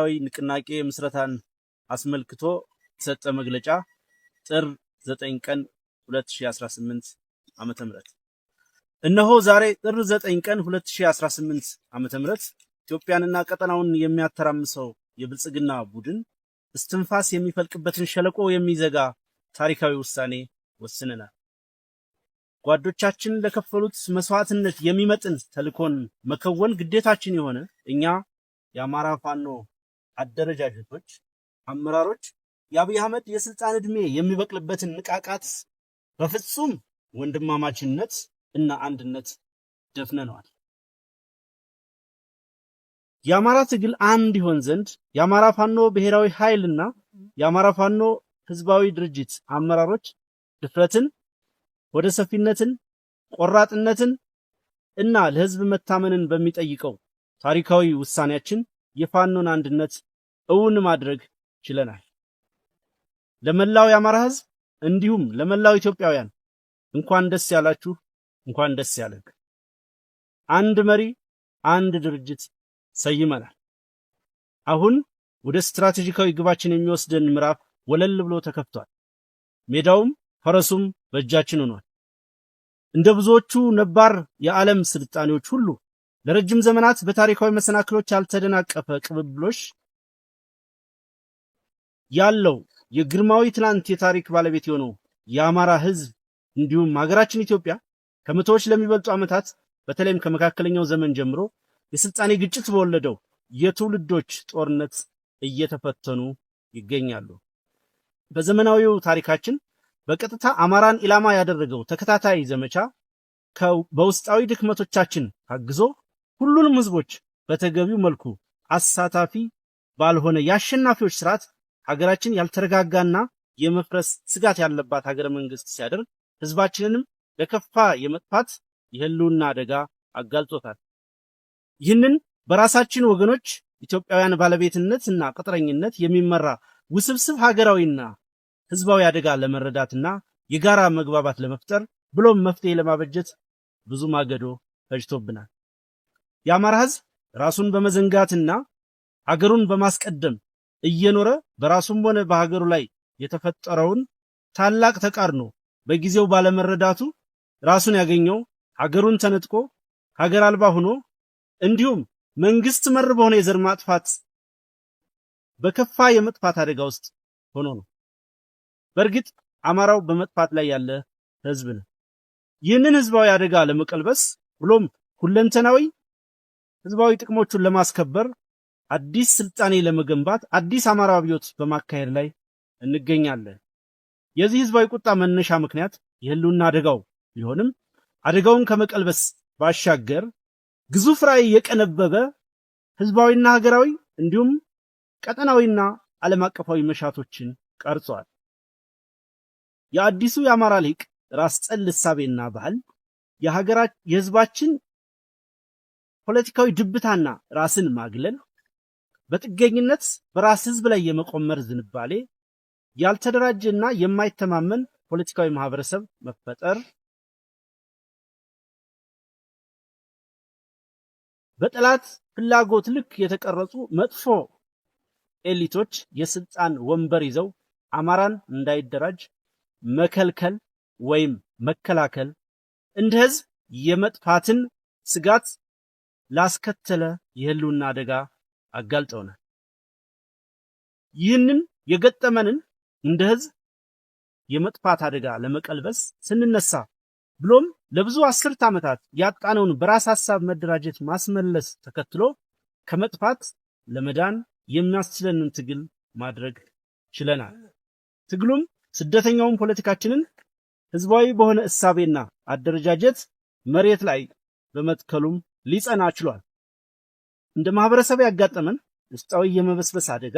ብሔራዊ ንቅናቄ ምስረታን አስመልክቶ የተሰጠ መግለጫ፣ ጥር 9 ቀን 2018 ዓመተ ምህረት። እነሆ ዛሬ ጥር 9 ቀን 2018 ዓመተ ምህረት ኢትዮጵያንና ቀጠናውን የሚያተራምሰው የብልጽግና ቡድን እስትንፋስ የሚፈልቅበትን ሸለቆ የሚዘጋ ታሪካዊ ውሳኔ ወስነናል። ጓዶቻችን ለከፈሉት መስዋዕትነት የሚመጥን ተልእኮን መከወን ግዴታችን የሆነ እኛ የአማራ ፋኖ አደረጃጀቶች አመራሮች የአብይ አህመድ የስልጣን ዕድሜ የሚበቅልበትን ንቃቃት በፍጹም ወንድማማችነት እና አንድነት ደፍነነዋል። የአማራ ትግል አንድ ይሆን ዘንድ የአማራ ፋኖ ብሔራዊ ኃይልና የአማራ ፋኖ ህዝባዊ ድርጅት አመራሮች ድፍረትን፣ ወደ ሰፊነትን፣ ቆራጥነትን እና ለህዝብ መታመንን በሚጠይቀው ታሪካዊ ውሳኔያችን የፋኖን አንድነት እውን ማድረግ ችለናል። ለመላው የአማራ ህዝብ እንዲሁም ለመላው ኢትዮጵያውያን እንኳን ደስ ያላችሁ፣ እንኳን ደስ ያለን። አንድ መሪ፣ አንድ ድርጅት ሰይመናል። አሁን ወደ ስትራቴጂካዊ ግባችን የሚወስደን ምዕራፍ ወለል ብሎ ተከፍቷል። ሜዳውም ፈረሱም በእጃችን ሆኗል። እንደ ብዙዎቹ ነባር የዓለም ስልጣኔዎች ሁሉ ለረጅም ዘመናት በታሪካዊ መሰናክሎች ያልተደናቀፈ ቅብብሎሽ ያለው የግርማዊ ትናንት የታሪክ ባለቤት የሆነው የአማራ ሕዝብ እንዲሁም ሀገራችን ኢትዮጵያ ከመቶዎች ለሚበልጡ ዓመታት፣ በተለይም ከመካከለኛው ዘመን ጀምሮ፣ የስልጣኔ ግጭት በወለደው የትውልዶች ጦርነት እየተፈተኑ ይገኛሉ። በዘመናዊው ታሪካችን በቀጥታ አማራን ኢላማ ያደረገው ተከታታይ ዘመቻ በውስጣዊ ድክመቶቻችን ታግዞ ሁሉንም ህዝቦች በተገቢው መልኩ አሳታፊ ባልሆነ የአሸናፊዎች ስርዓት ሀገራችን ያልተረጋጋና የመፍረስ ስጋት ያለባት ሀገረ መንግስት ሲያደርግ ህዝባችንንም ለከፋ የመጥፋት የህልውና አደጋ አጋልጦታል። ይህንን በራሳችን ወገኖች ኢትዮጵያውያን ባለቤትነት እና ቅጥረኝነት የሚመራ ውስብስብ ሀገራዊና ህዝባዊ አደጋ ለመረዳትና የጋራ መግባባት ለመፍጠር ብሎም መፍትሄ ለማበጀት ብዙ ማገዶ ፈጅቶብናል። የአማራ ህዝብ ራሱን በመዘንጋትና ሀገሩን በማስቀደም እየኖረ በራሱም ሆነ በሀገሩ ላይ የተፈጠረውን ታላቅ ተቃርኖ በጊዜው ባለመረዳቱ ራሱን ያገኘው ሀገሩን ተነጥቆ ሀገር አልባ ሆኖ እንዲሁም መንግስት መር በሆነ የዘር ማጥፋት በከፋ የመጥፋት አደጋ ውስጥ ሆኖ ነው። በእርግጥ አማራው በመጥፋት ላይ ያለ ህዝብ ነው። ይህንን ህዝባዊ አደጋ ለመቀልበስ ብሎም ሁለንተናዊ ህዝባዊ ጥቅሞቹን ለማስከበር አዲስ ስልጣኔ ለመገንባት አዲስ አማራ አብዮት በማካሄድ ላይ እንገኛለን። የዚህ ህዝባዊ ቁጣ መነሻ ምክንያት የህልውና አደጋው ቢሆንም አደጋውን ከመቀልበስ ባሻገር ግዙፍ ራዕይ የቀነበበ ህዝባዊና ሀገራዊ እንዲሁም ቀጠናዊና ዓለም አቀፋዊ መሻቶችን ቀርጿል። የአዲሱ የአማራ ሊቅ ራስ ጠል እሳቤና ባህል፣ የህዝባችን ፖለቲካዊ ድብታና ራስን ማግለል፣ በጥገኝነት በራስ ህዝብ ላይ የመቆመር ዝንባሌ፣ ያልተደራጀና የማይተማመን ፖለቲካዊ ማህበረሰብ መፈጠር፣ በጠላት ፍላጎት ልክ የተቀረጹ መጥፎ ኤሊቶች የስልጣን ወንበር ይዘው አማራን እንዳይደራጅ መከልከል ወይም መከላከል እንደ ህዝብ የመጥፋትን ስጋት ላስከተለ የህልውና አደጋ አጋልጠውናል። ይህንን የገጠመንን እንደ ህዝብ የመጥፋት አደጋ ለመቀልበስ ስንነሳ ብሎም ለብዙ አስርት ዓመታት ያጣነውን በራስ ሐሳብ መደራጀት ማስመለስ ተከትሎ ከመጥፋት ለመዳን የሚያስችለንን ትግል ማድረግ ችለናል። ትግሉም ስደተኛውን ፖለቲካችንን ህዝባዊ በሆነ እሳቤና አደረጃጀት መሬት ላይ በመትከሉም ሊጸና ችሏል። እንደ ማህበረሰብ ያጋጠመን ውስጣዊ የመበስበስ አደጋ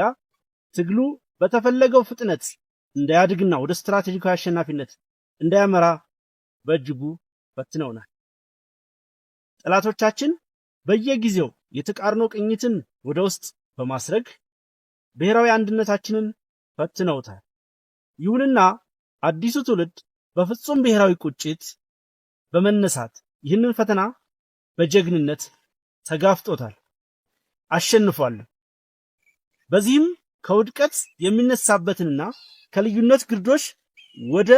ትግሉ በተፈለገው ፍጥነት እንዳያድግና ወደ ስትራቴጂካዊ አሸናፊነት እንዳያመራ በእጅጉ ፈትነውናል። ጠላቶቻችን በየጊዜው የተቃርኖ ቅኝትን ወደ ውስጥ በማስረግ ብሔራዊ አንድነታችንን ፈትነውታል። ይሁንና አዲሱ ትውልድ በፍጹም ብሔራዊ ቁጭት በመነሳት ይህንን ፈተና በጀግንነት ተጋፍጦታል፣ አሸንፏል። በዚህም ከውድቀት የሚነሳበትንና ከልዩነት ግርዶሽ ወደ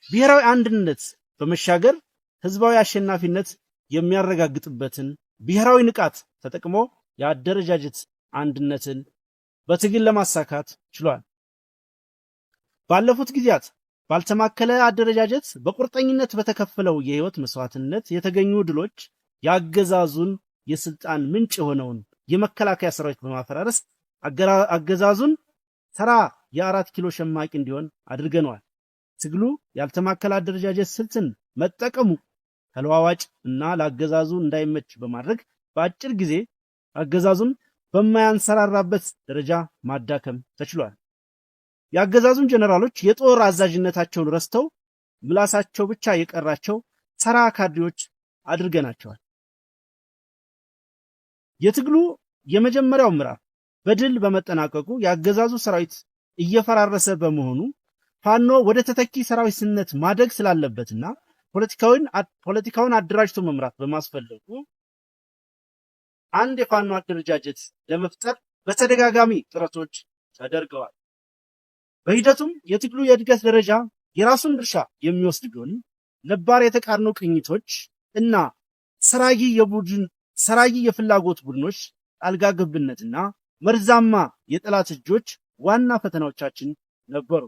ብሔራዊ አንድነት በመሻገር ህዝባዊ አሸናፊነት የሚያረጋግጥበትን ብሔራዊ ንቃት ተጠቅሞ የአደረጃጀት አንድነትን በትግል ለማሳካት ችሏል። ባለፉት ጊዜያት ባልተማከለ አደረጃጀት በቁርጠኝነት በተከፈለው የህይወት መስዋዕትነት የተገኙ ድሎች የአገዛዙን የስልጣን ምንጭ የሆነውን የመከላከያ ሰራዊት በማፈራረስ አገዛዙን ተራ የአራት ኪሎ ሸማቂ እንዲሆን አድርገነዋል። ትግሉ ያልተማከለ አደረጃጀት ስልትን መጠቀሙ ተለዋዋጭ እና ለአገዛዙ እንዳይመች በማድረግ በአጭር ጊዜ አገዛዙን በማያንሰራራበት ደረጃ ማዳከም ተችሏል። የአገዛዙን ጀነራሎች የጦር አዛዥነታቸውን ረስተው ምላሳቸው ብቻ የቀራቸው ተራ ካድሬዎች አድርገናቸዋል። የትግሉ የመጀመሪያው ምዕራፍ በድል በመጠናቀቁ የአገዛዙ ሰራዊት እየፈራረሰ በመሆኑ ፋኖ ወደ ተተኪ ሰራዊትነት ማደግ ስላለበትና ፖለቲካውን አደራጅቶ መምራት በማስፈለጉ አንድ የፋኖ አደረጃጀት ለመፍጠር በተደጋጋሚ ጥረቶች ተደርገዋል። በሂደቱም የትግሉ የእድገት ደረጃ የራሱን ድርሻ የሚወስድ ቢሆንም ነባር የተቃርኖ ቅኝቶች እና ሰራጊ የቡድን ሰራጊ የፍላጎት ቡድኖች ጣልቃ ገብነትና መርዛማ የጠላት እጆች ዋና ፈተናዎቻችን ነበሩ።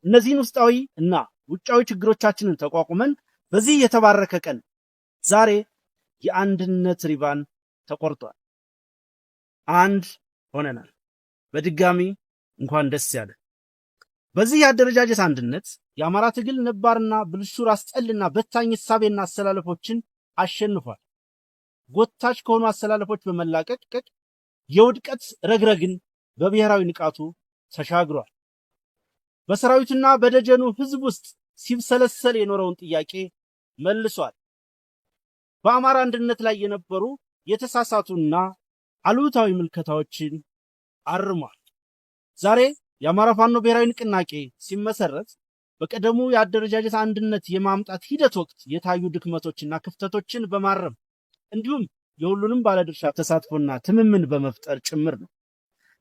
እነዚህን ውስጣዊ እና ውጫዊ ችግሮቻችንን ተቋቁመን በዚህ የተባረከ ቀን ዛሬ የአንድነት ሪባን ተቆርጧል። አንድ ሆነናል። በድጋሚ እንኳን ደስ ያለ። በዚህ የአደረጃጀት አንድነት የአማራ ትግል ነባርና ብልሹ ራስ ጠልና በታኝ እሳቤና አሰላለፎችን አሸንፏል። ጎታች ከሆኑ አሰላለፎች በመላቀቅ የውድቀት ረግረግን በብሔራዊ ንቃቱ ተሻግሯል። በሰራዊቱና በደጀኑ ህዝብ ውስጥ ሲብሰለሰል የኖረውን ጥያቄ መልሷል። በአማራ አንድነት ላይ የነበሩ የተሳሳቱና አሉታዊ ምልከታዎችን አርሟል። ዛሬ የአማራ ፋኖ ብሔራዊ ንቅናቄ ሲመሰረት በቀደሙ የአደረጃጀት አንድነት የማምጣት ሂደት ወቅት የታዩ ድክመቶችና ክፍተቶችን በማረም እንዲሁም የሁሉንም ባለድርሻ ተሳትፎና ትምምን በመፍጠር ጭምር ነው።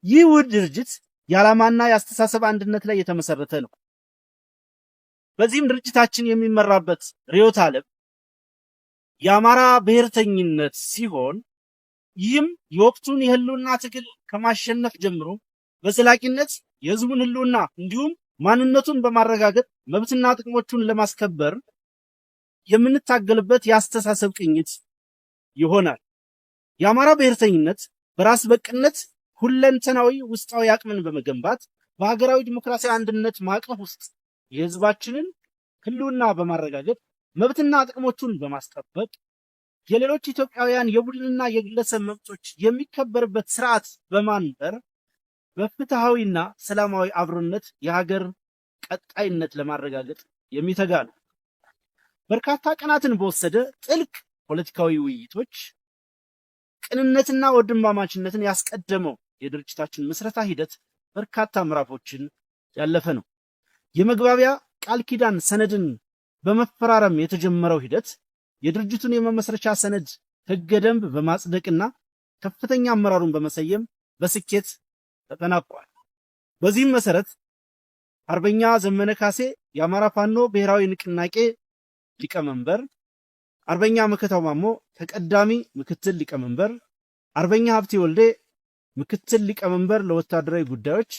ይህ ውህድ ድርጅት የዓላማና የአስተሳሰብ አንድነት ላይ የተመሰረተ ነው። በዚህም ድርጅታችን የሚመራበት ርዕዮተ ዓለም የአማራ ብሔርተኝነት ሲሆን ይህም የወቅቱን የህልውና ትግል ከማሸነፍ ጀምሮ በዘላቂነት የህዝቡን ህልውና እንዲሁም ማንነቱን በማረጋገጥ መብትና ጥቅሞቹን ለማስከበር የምንታገልበት የአስተሳሰብ ቅኝት ይሆናል። የአማራ ብሔርተኝነት በራስ በቅነት ሁለንተናዊ ውስጣዊ አቅምን በመገንባት በሀገራዊ ዲሞክራሲያዊ አንድነት ማዕቀፍ ውስጥ የህዝባችንን ህልውና በማረጋገጥ መብትና ጥቅሞቹን በማስጠበቅ የሌሎች ኢትዮጵያውያን የቡድንና የግለሰብ መብቶች የሚከበርበት ስርዓት በማንበር በፍትሃዊና ሰላማዊ አብሮነት የሀገር ቀጣይነት ለማረጋገጥ የሚተጋ ነው። በርካታ ቀናትን በወሰደ ጥልቅ ፖለቲካዊ ውይይቶች ቅንነትና ወንድማማችነትን ያስቀደመው የድርጅታችን ምስረታ ሂደት በርካታ ምዕራፎችን ያለፈ ነው። የመግባቢያ ቃል ኪዳን ሰነድን በመፈራረም የተጀመረው ሂደት የድርጅቱን የመመስረቻ ሰነድ ህገ ደንብ በማጽደቅና ከፍተኛ አመራሩን በመሰየም በስኬት ተጠናቋል። በዚህም መሰረት አርበኛ ዘመነ ካሴ የአማራ ፋኖ ብሔራዊ ንቅናቄ ሊቀመንበር፣ አርበኛ መከታው ማሞ ተቀዳሚ ምክትል ሊቀመንበር፣ አርበኛ ሀብቴ ወልዴ ምክትል ሊቀመንበር ለወታደራዊ ጉዳዮች፣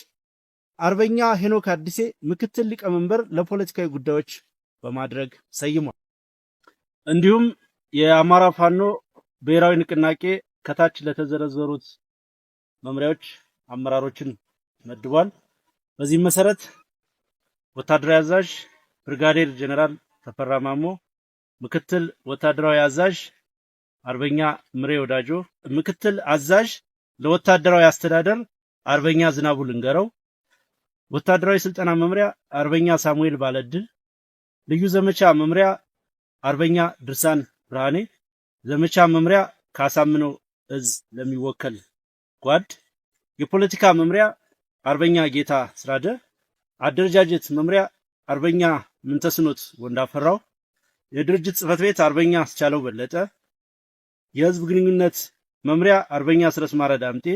አርበኛ ሄኖክ አዲሴ ምክትል ሊቀመንበር ለፖለቲካዊ ጉዳዮች በማድረግ ሰይሟል። እንዲሁም የአማራ ፋኖ ብሔራዊ ንቅናቄ ከታች ለተዘረዘሩት መምሪያዎች አመራሮችን መድቧል። በዚህም መሰረት ወታደራዊ አዛዥ ብርጋዴር ጀነራል ተፈራ ማሞ፣ ምክትል ወታደራዊ አዛዥ አርበኛ ምሬ ወዳጆ፣ ምክትል አዛዥ ለወታደራዊ አስተዳደር አርበኛ ዝናቡ ልንገረው፣ ወታደራዊ ስልጠና መምሪያ አርበኛ ሳሙኤል ባለድል፣ ልዩ ዘመቻ መምሪያ አርበኛ ድርሳን ብርሃኔ፣ ዘመቻ መምሪያ ካሳምነው እዝ ለሚወከል ጓድ፣ የፖለቲካ መምሪያ አርበኛ ጌታ ስራደ፣ አደረጃጀት መምሪያ አርበኛ ምንተስኖት ወንዳፈራው፣ የድርጅት ጽህፈት ቤት አርበኛ አስቻለው በለጠ፣ የህዝብ ግንኙነት መምሪያ አርበኛ አስረስ ማረ ዳምጤ፣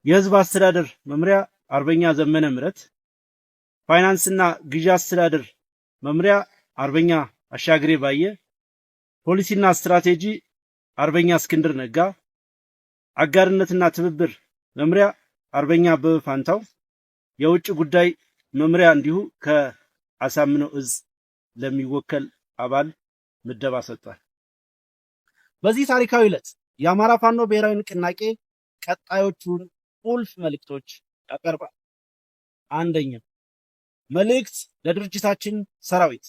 የህዝብ አስተዳደር መምሪያ አርበኛ ዘመነ ምረት፣ ፋይናንስና ግዢ አስተዳደር መምሪያ አርበኛ አሻግሬ ባየ፣ ፖሊሲና ስትራቴጂ አርበኛ እስክንድር ነጋ፣ አጋርነትና ትብብር መምሪያ አርበኛ አበበ ፋንታው፣ የውጭ ጉዳይ መምሪያ እንዲሁ ከአሳምነው እዝ ለሚወከል አባል ምደባ ሰጥቷል። በዚህ ታሪካዊ ዕለት የአማራ ፋኖ ብሔራዊ ንቅናቄ ቀጣዮቹን ቁልፍ መልእክቶች ያቀርባል። አንደኛ፣ መልእክት ለድርጅታችን ሰራዊት።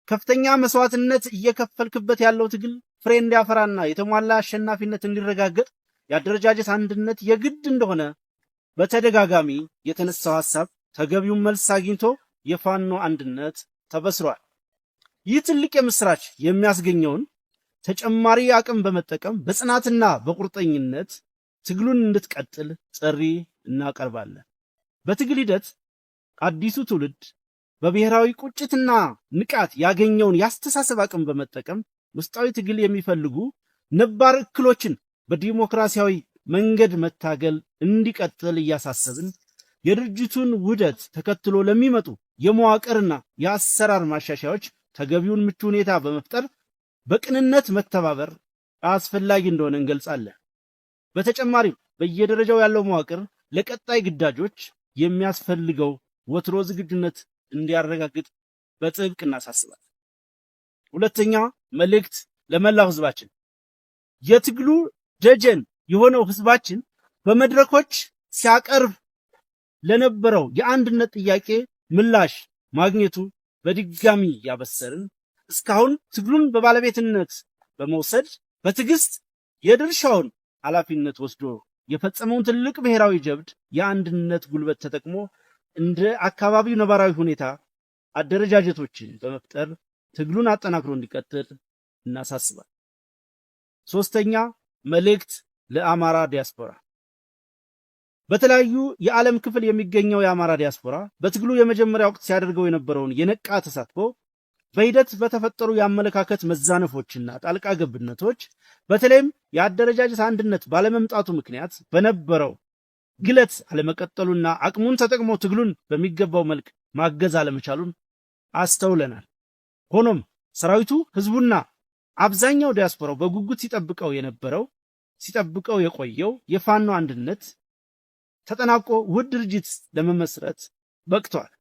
ከፍተኛ መስዋዕትነት እየከፈልክበት ያለው ትግል ፍሬ እንዲያፈራና የተሟላ አሸናፊነት እንዲረጋገጥ የአደረጃጀት አንድነት የግድ እንደሆነ በተደጋጋሚ የተነሳው ሐሳብ ተገቢውን መልስ አግኝቶ የፋኖ አንድነት ተበስሯል። ይህ ትልቅ የምስራች የሚያስገኘውን ተጨማሪ አቅም በመጠቀም በጽናትና በቁርጠኝነት ትግሉን እንድትቀጥል ጥሪ እናቀርባለን። በትግል ሂደት አዲሱ ትውልድ በብሔራዊ ቁጭትና ንቃት ያገኘውን የአስተሳሰብ አቅም በመጠቀም ውስጣዊ ትግል የሚፈልጉ ነባር እክሎችን በዲሞክራሲያዊ መንገድ መታገል እንዲቀጥል እያሳሰብን፣ የድርጅቱን ውህደት ተከትሎ ለሚመጡ የመዋቅርና የአሰራር ማሻሻያዎች ተገቢውን ምቹ ሁኔታ በመፍጠር በቅንነት መተባበር አስፈላጊ እንደሆነ እንገልጻለን። በተጨማሪም በየደረጃው ያለው መዋቅር ለቀጣይ ግዳጆች የሚያስፈልገው ወትሮ ዝግጁነት እንዲያረጋግጥ በጥብቅ እናሳስባለን። ሁለተኛ፣ መልእክት ለመላው ህዝባችን። የትግሉ ደጀን የሆነው ህዝባችን በመድረኮች ሲያቀርብ ለነበረው የአንድነት ጥያቄ ምላሽ ማግኘቱ በድጋሚ ያበሰርን፣ እስካሁን ትግሉን በባለቤትነት በመውሰድ በትዕግስት የድርሻውን ኃላፊነት ወስዶ የፈጸመውን ትልቅ ብሔራዊ ጀብድ የአንድነት ጉልበት ተጠቅሞ እንደ አካባቢው ነባራዊ ሁኔታ አደረጃጀቶችን በመፍጠር ትግሉን አጠናክሮ እንዲቀጥል እናሳስባል። ሶስተኛ፣ መልእክት ለአማራ ዲያስፖራ። በተለያዩ የዓለም ክፍል የሚገኘው የአማራ ዲያስፖራ በትግሉ የመጀመሪያ ወቅት ሲያደርገው የነበረውን የነቃ ተሳትፎ በሂደት በተፈጠሩ የአመለካከት መዛነፎችና ጣልቃ ገብነቶች፣ በተለይም የአደረጃጀት አንድነት ባለመምጣቱ ምክንያት በነበረው ግለት አለመቀጠሉና አቅሙን ተጠቅሞ ትግሉን በሚገባው መልክ ማገዝ አለመቻሉን አስተውለናል። ሆኖም ሰራዊቱ፣ ህዝቡና አብዛኛው ዲያስፖራው በጉጉት ሲጠብቀው የነበረው፣ ሲጠብቀው የቆየው የፋኖ አንድነት ተጠናቆ ውህድ ድርጅት ለመመስረት በቅቷል።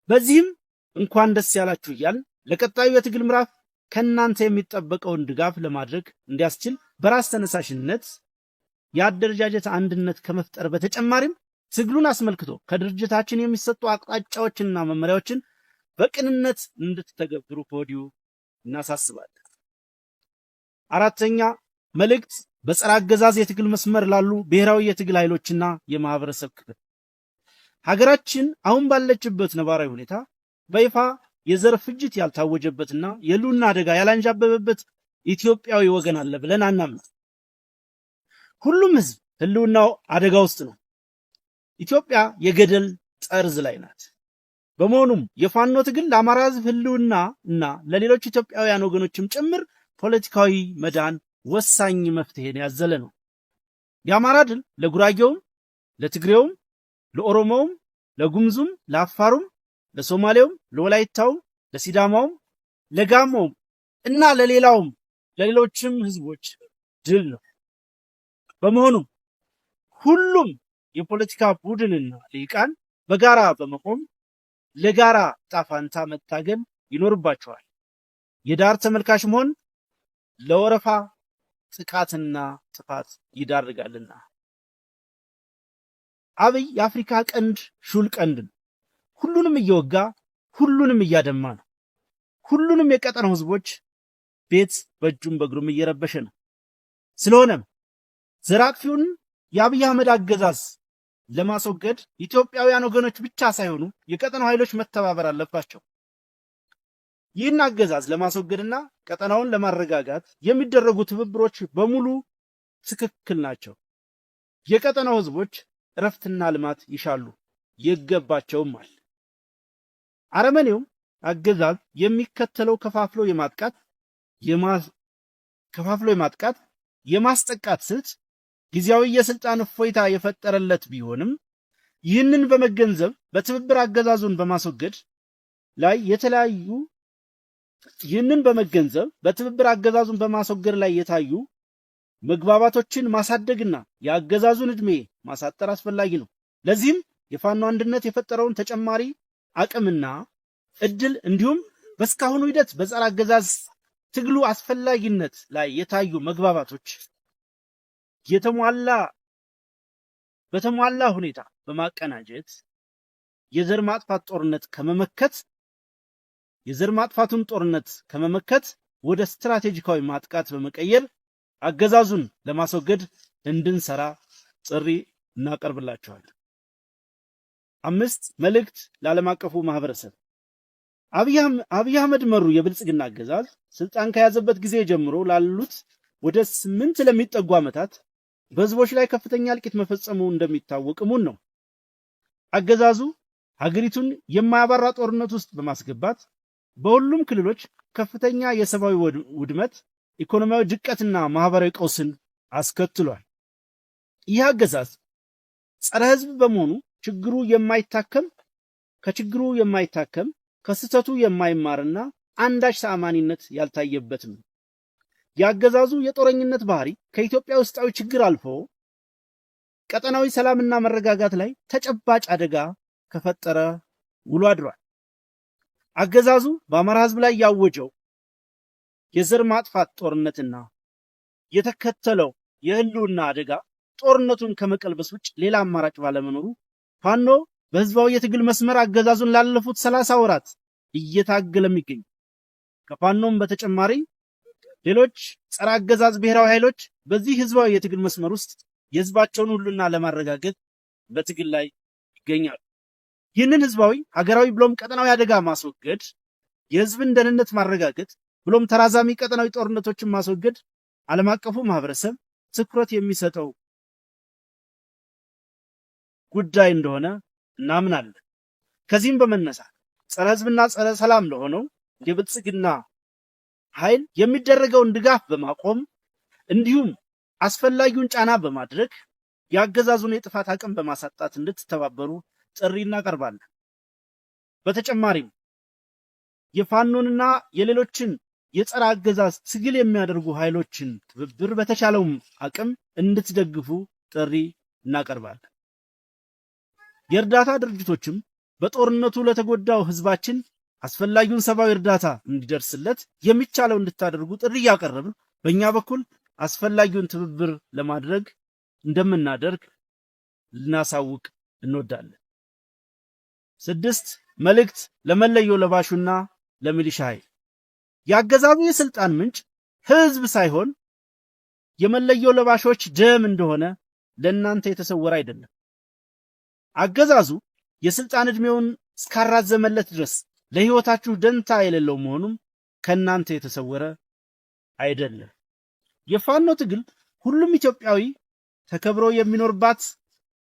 በዚህም እንኳን ደስ ያላችሁ እያልን ለቀጣዩ የትግል ምዕራፍ ከእናንተ የሚጠበቀውን ድጋፍ ለማድረግ እንዲያስችል በራስ ተነሳሽነት የአደረጃጀት አንድነት ከመፍጠር በተጨማሪም ትግሉን አስመልክቶ ከድርጅታችን የሚሰጡ አቅጣጫዎችንና መመሪያዎችን በቅንነት እንድትተገብሩ ከወዲሁ እናሳስባለን። አራተኛ፣ መልእክት በጸረ አገዛዝ የትግል መስመር ላሉ ብሔራዊ የትግል ኃይሎችና የማህበረሰብ ክፍል። ሀገራችን አሁን ባለችበት ነባራዊ ሁኔታ በይፋ የዘር ፍጅት ያልታወጀበትና የህልውና አደጋ ያላንዣበበበት ኢትዮጵያዊ ወገን አለ ብለን አናምንም። ሁሉም ህዝብ ህልውናው አደጋ ውስጥ ነው። ኢትዮጵያ የገደል ጠርዝ ላይ ናት። በመሆኑም የፋኖ ትግል ለአማራ ህዝብ ህልውና እና ለሌሎች ኢትዮጵያውያን ወገኖችም ጭምር ፖለቲካዊ መዳን ወሳኝ መፍትሄን ያዘለ ነው። የአማራ ድል ለጉራጌውም፣ ለትግሬውም፣ ለኦሮሞውም፣ ለጉምዙም፣ ለአፋሩም፣ ለሶማሌውም፣ ለወላይታውም፣ ለሲዳማውም፣ ለጋሞውም እና ለሌላውም ለሌሎችም ህዝቦች ድል ነው። በመሆኑም ሁሉም የፖለቲካ ቡድንና ልሂቃን በጋራ በመቆም ለጋራ ጣፋንታ መታገል ይኖርባቸዋል። የዳር ተመልካች መሆን ለወረፋ ጥቃትና ጥፋት ይዳርጋልና። አብይ የአፍሪካ ቀንድ ሹል ቀንድ ነው። ሁሉንም እየወጋ ሁሉንም እያደማ ነው። ሁሉንም የቀጠናው ህዝቦች ቤት በእጁም በእግሩም እየረበሸ ነው። ስለሆነም ዘር አጥፊውን የአብይ አህመድ አገዛዝ ለማስወገድ ኢትዮጵያውያን ወገኖች ብቻ ሳይሆኑ የቀጠናው ኃይሎች መተባበር አለባቸው። ይህን አገዛዝ ለማስወገድና ቀጠናውን ለማረጋጋት የሚደረጉ ትብብሮች በሙሉ ትክክል ናቸው። የቀጠናው ህዝቦች እረፍትና ልማት ይሻሉ፣ ይገባቸውማል። አረመኔውም አገዛዝ የሚከተለው ከፋፍሎ የማጥቃት የማስጠቃት ስልት ጊዜያዊ የስልጣን እፎይታ የፈጠረለት ቢሆንም ይህንን በመገንዘብ በትብብር አገዛዙን በማስወገድ ላይ የተለያዩ ይህንን በመገንዘብ በትብብር አገዛዙን በማስወገድ ላይ የታዩ መግባባቶችን ማሳደግና የአገዛዙን ዕድሜ ማሳጠር አስፈላጊ ነው። ለዚህም የፋኖ አንድነት የፈጠረውን ተጨማሪ አቅምና እድል እንዲሁም በእስካሁኑ ሂደት በጸረ አገዛዝ ትግሉ አስፈላጊነት ላይ የታዩ መግባባቶች የተሟላ በተሟላ ሁኔታ በማቀናጀት የዘር ማጥፋት ጦርነት ከመመከት የዘር ማጥፋቱን ጦርነት ከመመከት ወደ ስትራቴጂካዊ ማጥቃት በመቀየር አገዛዙን ለማስወገድ እንድንሰራ ጥሪ እናቀርብላችኋለን። 5፣ መልእክት ለዓለም አቀፉ ማህበረሰብ። አብይ አህመድ መሩ የብልጽግና አገዛዝ ስልጣን ከያዘበት ጊዜ ጀምሮ ላሉት ወደ 8 ለሚጠጉ ዓመታት በህዝቦች ላይ ከፍተኛ እልቂት መፈጸሙ እንደሚታወቅ እሙን ነው። አገዛዙ ሀገሪቱን የማያባራ ጦርነት ውስጥ በማስገባት በሁሉም ክልሎች ከፍተኛ የሰብአዊ ውድመት፣ ኢኮኖሚያዊ ድቀትና ማህበራዊ ቀውስን አስከትሏል። ይህ አገዛዝ ጸረ ህዝብ በመሆኑ ችግሩ የማይታከም ከችግሩ የማይታከም፣ ከስህተቱ የማይማርና አንዳች ተአማኒነት ያልታየበትም ነው። የአገዛዙ የጦረኝነት ባህሪ ከኢትዮጵያ ውስጣዊ ችግር አልፎ ቀጠናዊ ሰላምና መረጋጋት ላይ ተጨባጭ አደጋ ከፈጠረ ውሎ አድሯል። አገዛዙ በአማራ ህዝብ ላይ ያወጀው የዘር ማጥፋት ጦርነትና የተከተለው የህልውና አደጋ ጦርነቱን ከመቀልበስ ውጭ ሌላ አማራጭ ባለመኖሩ ፋኖ በህዝባዊ የትግል መስመር አገዛዙን ላለፉት 30 ወራት እየታገለም ይገኛል። ከፋኖም በተጨማሪ ሌሎች ጸረ አገዛዝ ብሔራዊ ኃይሎች በዚህ ህዝባዊ የትግል መስመር ውስጥ የህዝባቸውን ሁሉና ለማረጋገጥ በትግል ላይ ይገኛሉ። ይህንን ህዝባዊ፣ ሀገራዊ ብሎም ቀጠናዊ አደጋ ማስወገድ፣ የህዝብን ደህንነት ማረጋገጥ ብሎም ተራዛሚ ቀጠናዊ ጦርነቶችን ማስወገድ ዓለም አቀፉ ማህበረሰብ ትኩረት የሚሰጠው ጉዳይ እንደሆነ እናምናለን። ከዚህም በመነሳት ጸረ ህዝብና ጸረ ሰላም ለሆነው የብልጽግና ኃይል የሚደረገውን ድጋፍ በማቆም እንዲሁም አስፈላጊውን ጫና በማድረግ የአገዛዙን የጥፋት አቅም በማሳጣት እንድትተባበሩ ጥሪ እናቀርባለን። በተጨማሪም የፋኖንና የሌሎችን የጸረ አገዛዝ ትግል የሚያደርጉ ኃይሎችን ትብብር በተቻለውም አቅም እንድትደግፉ ጥሪ እናቀርባለን። የእርዳታ ድርጅቶችም በጦርነቱ ለተጎዳው ህዝባችን አስፈላጊውን ሰብአዊ እርዳታ እንዲደርስለት የሚቻለው እንድታደርጉ ጥሪ እያቀረብን በእኛ በኩል አስፈላጊውን ትብብር ለማድረግ እንደምናደርግ ልናሳውቅ እንወዳለን። 6፣ መልእክት ለመለዮ ለባሹና ለሚሊሻ ኃይል። የአገዛዙ የስልጣን ምንጭ ህዝብ ሳይሆን የመለዮ ለባሾች ደም እንደሆነ ለእናንተ የተሰወረ አይደለም። አገዛዙ የስልጣን ዕድሜውን እስካራዘመለት ድረስ ለህይወታችሁ ደንታ የሌለው መሆኑም ከእናንተ የተሰወረ አይደለም። የፋኖ ትግል ሁሉም ኢትዮጵያዊ ተከብሮ የሚኖርባት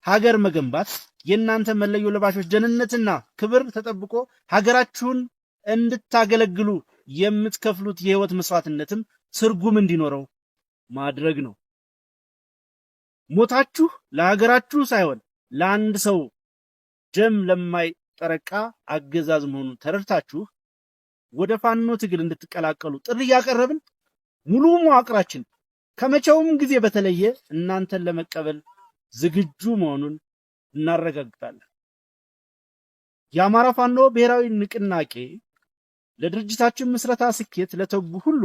ሀገር መገንባት፣ የእናንተ መለዮ ለባሾች ደህንነትና ክብር ተጠብቆ ሀገራችሁን እንድታገለግሉ የምትከፍሉት የህይወት መስዋዕትነትም ትርጉም እንዲኖረው ማድረግ ነው። ሞታችሁ ለሀገራችሁ ሳይሆን ለአንድ ሰው ደም ለማይጠረቃ አገዛዝ መሆኑን ተረድታችሁ ወደ ፋኖ ትግል እንድትቀላቀሉ ጥሪ እያቀረብን ሙሉ መዋቅራችን ከመቼውም ጊዜ በተለየ እናንተን ለመቀበል ዝግጁ መሆኑን እናረጋግጣለን። የአማራ ፋኖ ብሔራዊ ንቅናቄ ለድርጅታችን ምስረታ ስኬት ለተጉ ሁሉ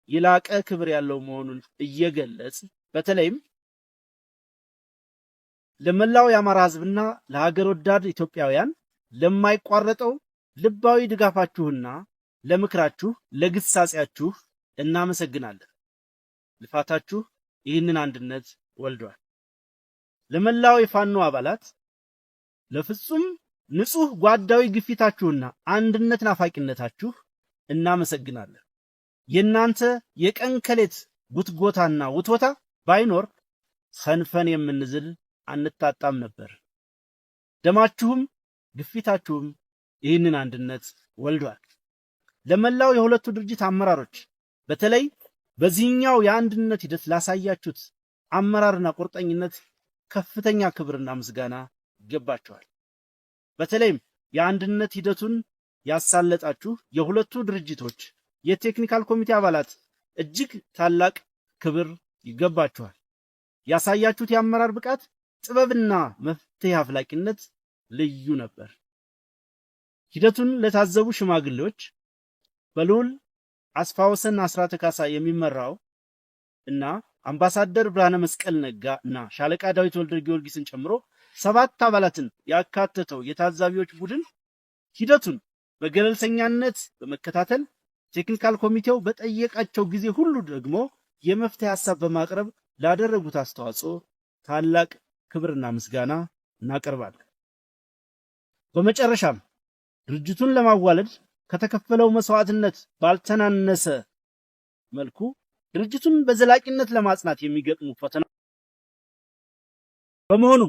የላቀ ክብር ያለው መሆኑን እየገለጽ በተለይም ለመላው የአማራ ሕዝብና ለሀገር ወዳድ ኢትዮጵያውያን ለማይቋረጠው ልባዊ ድጋፋችሁና ለምክራችሁ፣ ለግሳጼያችሁ እናመሰግናለን። ልፋታችሁ ይህንን አንድነት ወልዷል። ለመላው የፋኖ አባላት ለፍጹም ንጹህ ጓዳዊ ግፊታችሁና አንድነት ናፋቂነታችሁ እናመሰግናለን። የእናንተ የቀን ከሌት ጉትጎታና ውትወታ ባይኖር ሰንፈን የምንዝል አንታጣም ነበር። ደማችሁም ግፊታችሁም ይህንን አንድነት ወልዷል። ለመላው የሁለቱ ድርጅት አመራሮች በተለይ በዚህኛው የአንድነት ሂደት ላሳያችሁት አመራርና ቁርጠኝነት ከፍተኛ ክብርና ምስጋና ይገባቸዋል። በተለይም የአንድነት ሂደቱን ያሳለጣችሁ የሁለቱ ድርጅቶች የ technical ኮሚቴ አባላት እጅግ ታላቅ ክብር ይገባችኋል። ያሳያችሁት የአመራር ብቃት፣ ጥበብና መፍትሄ አፍላቂነት ልዩ ነበር። ሂደቱን ለታዘቡ ሽማግሌዎች በልዑል አስፋወሰን አስራተ ካሳ የሚመራው እና አምባሳደር ብርሃነ መስቀል ነጋ እና ሻለቃ ዳዊት ወልደ ጊዮርጊስን ጨምሮ 7 አባላትን ያካተተው የታዛቢዎች ቡድን ሂደቱን በገለልተኛነት በመከታተል technical ኮሚቴው በጠየቃቸው ጊዜ ሁሉ ደግሞ የመፍትሄ ሐሳብ በማቅረብ ላደረጉት አስተዋጽኦ ታላቅ ክብርና ምስጋና እናቀርባለን። በመጨረሻም ድርጅቱን ለማዋለድ ከተከፈለው መስዋዕትነት ባልተናነሰ መልኩ ድርጅቱን በዘላቂነት ለማጽናት የሚገጥሙ ፈተና በመሆኑ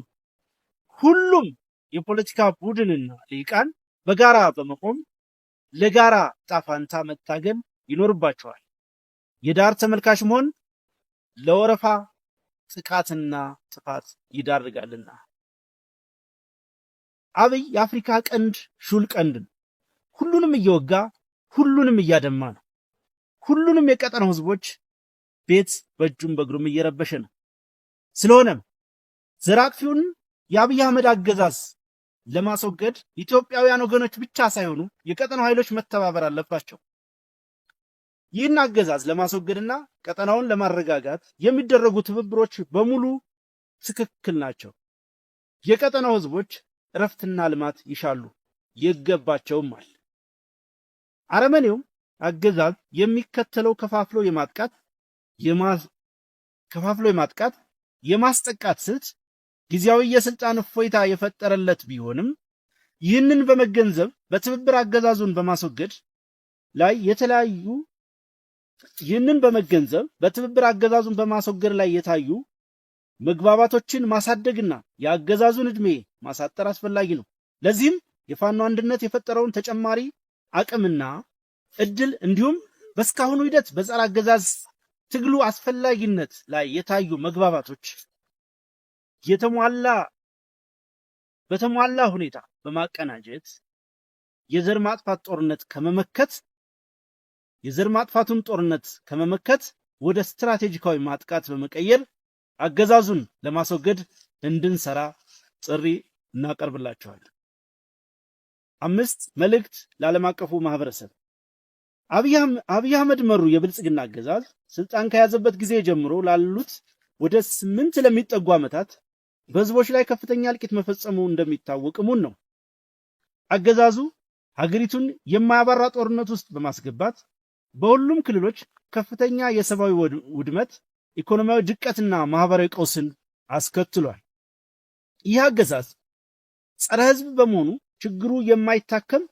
ሁሉም የፖለቲካ ቡድንና ልሂቃን በጋራ በመቆም ለጋራ ጣፋንታ መታገል ይኖርባቸዋል። የዳር ተመልካች መሆን ለወረፋ ጥቃትና ጥፋት ይዳርጋልና። አብይ የአፍሪካ ቀንድ ሹል ቀንድ ነው። ሁሉንም እየወጋ ሁሉንም እያደማ ነው። ሁሉንም የቀጠናው ህዝቦች ቤት በእጁም በእግሩም እየረበሸ ነው። ስለሆነም ዘር አጥፊውን የአብይ አህመድ አገዛዝ ለማስወገድ ኢትዮጵያውያን ወገኖች ብቻ ሳይሆኑ የቀጠናው ኃይሎች መተባበር አለባቸው። ይህን አገዛዝ ለማስወገድና ቀጠናውን ለማረጋጋት የሚደረጉ ትብብሮች በሙሉ ትክክል ናቸው። የቀጠናው ህዝቦች እረፍትና ልማት ይሻሉ፣ ይገባቸውማል። አረመኔው አገዛዝ የሚከተለው ከፋፍሎ የማጥቃት የማስጠቃት ስልት ጊዜያዊ የስልጣን እፎይታ የፈጠረለት ቢሆንም ይህንን በመገንዘብ በትብብር አገዛዙን በማስወገድ ላይ የተለያዩ ይህንን በመገንዘብ በትብብር አገዛዙን በማስወገድ ላይ የታዩ መግባባቶችን ማሳደግና የአገዛዙን ዕድሜ ማሳጠር አስፈላጊ ነው። ለዚህም የፋኖ አንድነት የፈጠረውን ተጨማሪ አቅምና እድል እንዲሁም በእስካሁኑ ሂደት በጸረ አገዛዝ ትግሉ አስፈላጊነት ላይ የታዩ መግባባቶች በተሟላ ሁኔታ በማቀናጀት የዘር ማጥፋቱን ጦርነት ከመመከት ወደ ስትራቴጂካዊ ማጥቃት በመቀየር አገዛዙን ለማስወገድ እንድንሰራ ጥሪ እናቀርብላችኋለን። 5፣ መልእክት ለዓለም አቀፉ ማህበረሰብ። አብይ አህመድ መሩ የብልጽግና አገዛዝ ስልጣን ከያዘበት ጊዜ ጀምሮ ላሉት ወደ 8 ለሚጠጉ ዓመታት በህዝቦች ላይ ከፍተኛ እልቂት መፈጸሙ እንደሚታወቅ እሙን ነው። አገዛዙ ሀገሪቱን የማያባራ ጦርነት ውስጥ በማስገባት በሁሉም ክልሎች ከፍተኛ የሰብአዊ ውድመት፣ ኢኮኖሚያዊ ድቀትና ማህበራዊ ቀውስን አስከትሏል። ይህ አገዛዝ ጸረ ህዝብ በመሆኑ ችግሩ የማይታከም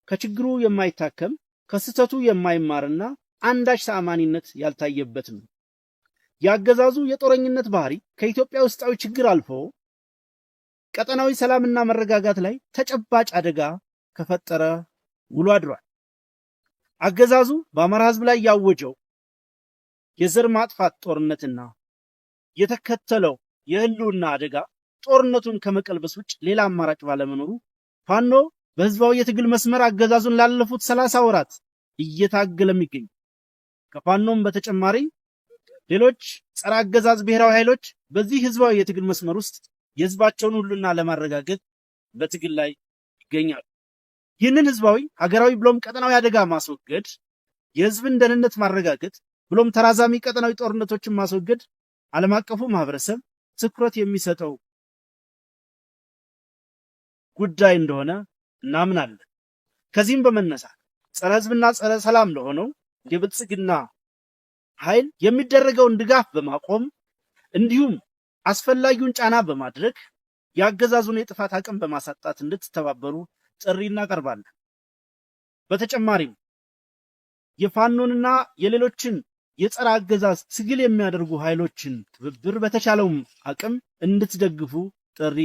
ከችግሩ የማይታከም፣ ከስህተቱ የማይማርና አንዳች ተአማኒነት ያልታየበትም ነው። የአገዛዙ የጦረኝነት ባህሪ ከኢትዮጵያ ውስጣዊ ችግር አልፎ ቀጠናዊ ሰላምና መረጋጋት ላይ ተጨባጭ አደጋ ከፈጠረ ውሎ አድሯል። አገዛዙ በአማራ ህዝብ ላይ ያወጀው የዘር ማጥፋት ጦርነትና የተከተለው የህልውና አደጋ ጦርነቱን ከመቀልበስ ውጭ ሌላ አማራጭ ባለመኖሩ ፋኖ በህዝባዊ የትግል መስመር አገዛዙን ላለፉት 30 ወራት እየታገለም ይገኛል። ከፋኖም በተጨማሪ ሌሎች ጸረ አገዛዝ ብሔራዊ ኃይሎች በዚህ ህዝባዊ የትግል መስመር ውስጥ የህዝባቸውን ሁሉና ለማረጋገጥ በትግል ላይ ይገኛሉ። ይህንን ህዝባዊ፣ ሀገራዊ ብሎም ቀጠናዊ አደጋ ማስወገድ፣ የህዝብን ደህንነት ማረጋገጥ ብሎም ተራዛሚ ቀጠናዊ ጦርነቶችን ማስወገድ ዓለም አቀፉ ማህበረሰብ ትኩረት የሚሰጠው ጉዳይ እንደሆነ እናምናለን። ከዚህም በመነሳት ጸረ ህዝብና ጸረ ሰላም ለሆነው የብልጽግና ኃይል የሚደረገውን ድጋፍ በማቆም እንዲሁም አስፈላጊውን ጫና በማድረግ የአገዛዙን የጥፋት አቅም በማሳጣት እንድትተባበሩ ጥሪ እናቀርባለን። በተጨማሪም የፋኖንና የሌሎችን የጸረ አገዛዝ ትግል የሚያደርጉ ኃይሎችን ትብብር በተቻለውም አቅም እንድትደግፉ ጥሪ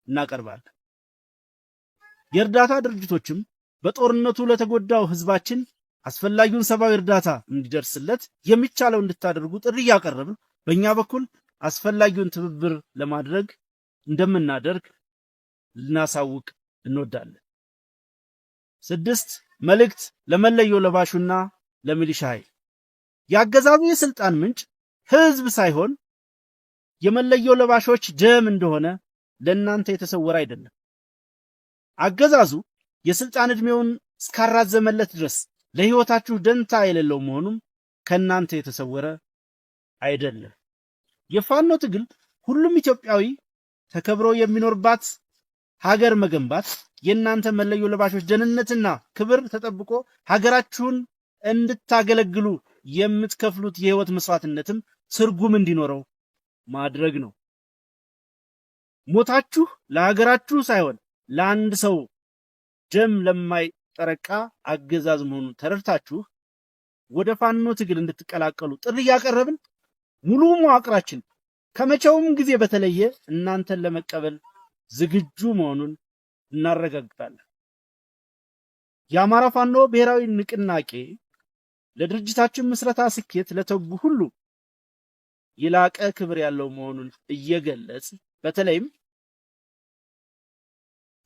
እናቀርባለን። የእርዳታ ድርጅቶችም በጦርነቱ ለተጎዳው ህዝባችን አስፈላጊውን ሰብአዊ እርዳታ እንዲደርስለት የሚቻለው እንድታደርጉ ጥሪ እያቀረብን በእኛ በኩል አስፈላጊውን ትብብር ለማድረግ እንደምናደርግ ልናሳውቅ እንወዳለን። 6፣ መልእክት ለመለዮ ለባሹና ለሚሊሻ ኃይል። የአገዛዙ የስልጣን ምንጭ ህዝብ ሳይሆን የመለዮ ለባሾች ደም እንደሆነ ለእናንተ የተሰወረ አይደለም። አገዛዙ የስልጣን ዕድሜውን እስካራዘመለት ድረስ ለህይወታችሁ ደንታ የሌለው መሆኑም ከእናንተ የተሰወረ አይደለም። የፋኖ ትግል ሁሉም ኢትዮጵያዊ ተከብሮ የሚኖርባት ሀገር መገንባት፣ የእናንተ መለዮ ለባሾች ደህንነትና ክብር ተጠብቆ ሀገራችሁን እንድታገለግሉ የምትከፍሉት የህይወት መስዋዕትነትም ትርጉም እንዲኖረው ማድረግ ነው። ሞታችሁ ለሀገራችሁ ሳይሆን ለአንድ ሰው ደም ለማይጠረቃ አገዛዝ መሆኑን ተረድታችሁ ወደ ፋኖ ትግል እንድትቀላቀሉ ጥሪ እያቀረብን ሙሉ መዋቅራችን ከመቼውም ጊዜ በተለየ እናንተን ለመቀበል ዝግጁ መሆኑን እናረጋግጣለን። የአማራ ፋኖ ብሔራዊ ንቅናቄ ለድርጅታችን ምስረታ ስኬት ለተጉ ሁሉ የላቀ ክብር ያለው መሆኑን እየገለጽ በተለይም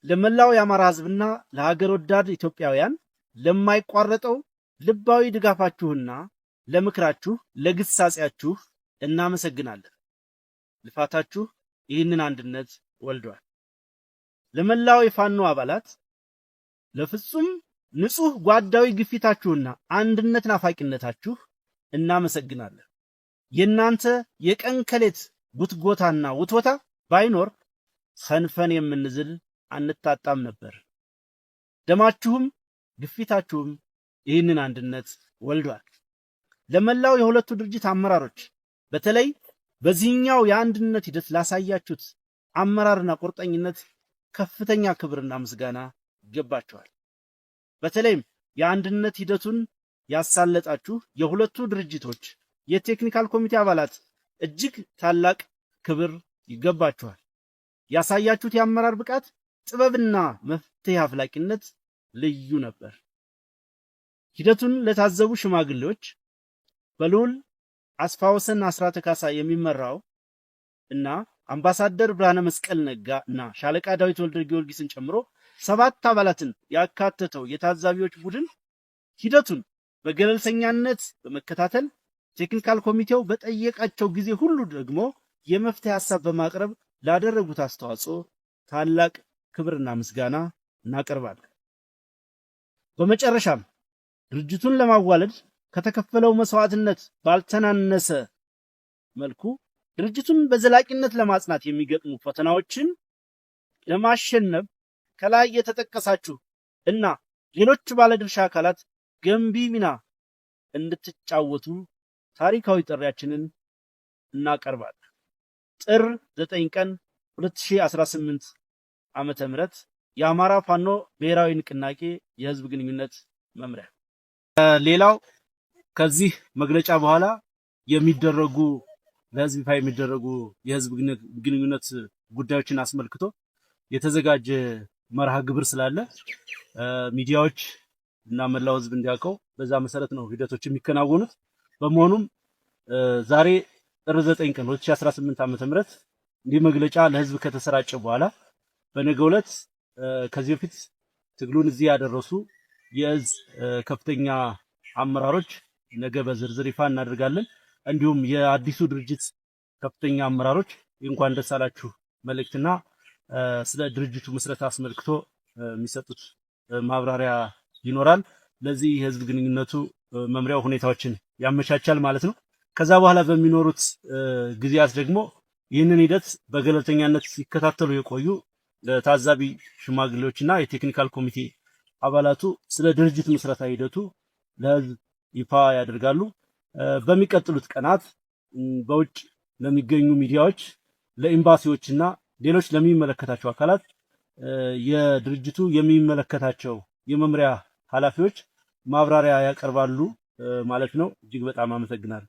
ለመላው የአማራ ሕዝብና ለሀገር ወዳድ ኢትዮጵያውያን ለማይቋረጠው ልባዊ ድጋፋችሁና ለምክራችሁ፣ ለግሳጼያችሁ እናመሰግናለን። ልፋታችሁ ይህንን አንድነት ወልዷል። ለመላው የፋኖ አባላት ለፍጹም ንጹህ ጓዳዊ ግፊታችሁና አንድነት ናፋቂነታችሁ እናመሰግናለን። የእናንተ የቀን ከሌት ጉትጎታና ውትወታ ባይኖር ሰንፈን የምንዝል አንታጣም ነበር። ደማችሁም ግፊታችሁም ይህንን አንድነት ወልዷል። ለመላው የሁለቱ ድርጅት አመራሮች በተለይ በዚህኛው የአንድነት ሂደት ላሳያችሁት አመራርና ቁርጠኝነት ከፍተኛ ክብርና ምስጋና ይገባችኋል። በተለይም የአንድነት ሂደቱን ያሳለጣችሁ የሁለቱ ድርጅቶች የ technical ኮሚቴ አባላት እጅግ ታላቅ ክብር ይገባችኋል። ያሳያችሁት የአመራር ብቃት፣ ጥበብና መፍትሄ አፍላቂነት ልዩ ነበር። ሂደቱን ለታዘቡ ሽማግሌዎች በልዑል አስፋወሰን አስራተ ካሳ የሚመራው እና አምባሳደር ብርሃነ መስቀል ነጋ እና ሻለቃ ዳዊት ወልደ ጊዮርጊስን ጨምሮ 7 አባላትን ያካተተው የታዛቢዎች ቡድን ሂደቱን በገለልተኛነት በመከታተል technical ኮሚቴው በጠየቃቸው ጊዜ ሁሉ ደግሞ የመፍትሄ ሀሳብ በማቅረብ ላደረጉት አስተዋጽኦ ታላቅ ክብርና ምስጋና እናቀርባለን። በመጨረሻም ድርጅቱን ለማዋለድ ከተከፈለው መስዋዕትነት ባልተናነሰ መልኩ ድርጅቱን በዘላቂነት ለማጽናት የሚገጥሙ ፈተናዎችን ለማሸነፍ ከላይ የተጠቀሳችሁ እና ሌሎች ባለድርሻ አካላት ገንቢ ሚና እንድትጫወቱ ታሪካዊ ጥሪያችንን እናቀርባለን። ጥር 9 ቀን 2018 ዓመተ ምህረት የአማራ ፋኖ ብሔራዊ ንቅናቄ የህዝብ ግንኙነት መምሪያ። ሌላው ከዚህ መግለጫ በኋላ የሚደረጉ ለህዝብ ይፋ የሚደረጉ የህዝብ ግንኙነት ጉዳዮችን አስመልክቶ የተዘጋጀ መርሃ ግብር ስላለ ሚዲያዎች እና መላው ህዝብ እንዲያውቀው በዛ መሰረት ነው ሂደቶች የሚከናወኑት። በመሆኑም ዛሬ ጥር 9 ቀን 2018 ዓ.ም እንዲህ መግለጫ ለህዝብ ከተሰራጨ በኋላ በነገው ዕለት ከዚህ በፊት ትግሉን እዚህ ያደረሱ የእዝ ከፍተኛ አመራሮች ነገ በዝርዝር ይፋ እናደርጋለን። እንዲሁም የአዲሱ ድርጅት ከፍተኛ አመራሮች እንኳን ደስ አላችሁ መልእክትና ስለ ድርጅቱ ምስረታ አስመልክቶ የሚሰጡት ማብራሪያ ይኖራል። ለዚህ የህዝብ ግንኙነቱ መምሪያው ሁኔታዎችን ያመቻቻል ማለት ነው። ከዛ በኋላ በሚኖሩት ጊዜያት ደግሞ ይህንን ሂደት በገለልተኛነት ሲከታተሉ የቆዩ ታዛቢ ሽማግሌዎችና የ technical ኮሚቴ አባላቱ ስለ ድርጅት ምስረታ ሂደቱ ለህዝብ ይፋ ያደርጋሉ። በሚቀጥሉት ቀናት በውጭ ለሚገኙ ሚዲያዎች፣ ለኤምባሲዎችና ሌሎች ለሚመለከታቸው አካላት የድርጅቱ የሚመለከታቸው የመምሪያ ኃላፊዎች ማብራሪያ ያቀርባሉ ማለት ነው። እጅግ በጣም አመሰግናለሁ።